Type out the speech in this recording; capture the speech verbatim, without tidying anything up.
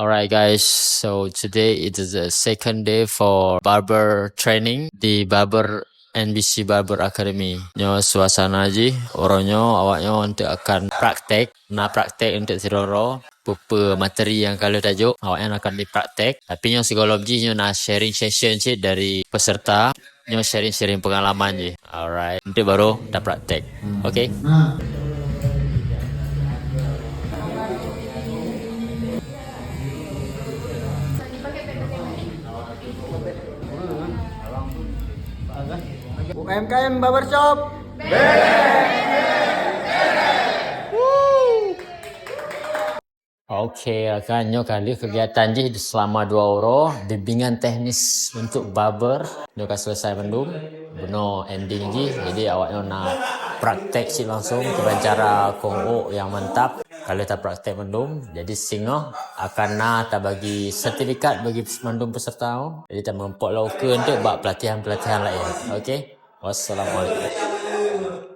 Alright guys, so today it is the second day for barber training di barber N B C Barber Academy. Nyoe suasana jih, uroe nyoe awak nyoe untuk akan praktek. Na praktek untuk sidroe-droe, peue-peue materi nyang ka lheueh tajok, awak nyan akan dipraktek. Tapi nyoe sigohlom jih nyoe na sharing session cit dari peserta. Nyoe sharing-sharing pengalaman jih. Alright, untuk baru dah praktek. Oke. U M K M Barbershop. Oke, rakan, nyoe ka lheueh kegiatan jih selama dua uroe, bimbingan teknis untuk barber. Nyoe ka selesai mandum, bunoe ending jih. Jadi awak nyoe na praktek cit langsung kiban cara kong ôk nyang mantap. Ka lheueh tapraktek mandum, jadi singoh akan na tabagi sertifikat bagi mandum peserta. Jadi tameurumpok lom keu untuk bak pelatihan-pelatihan lain. Oke. Wassalamualaikum.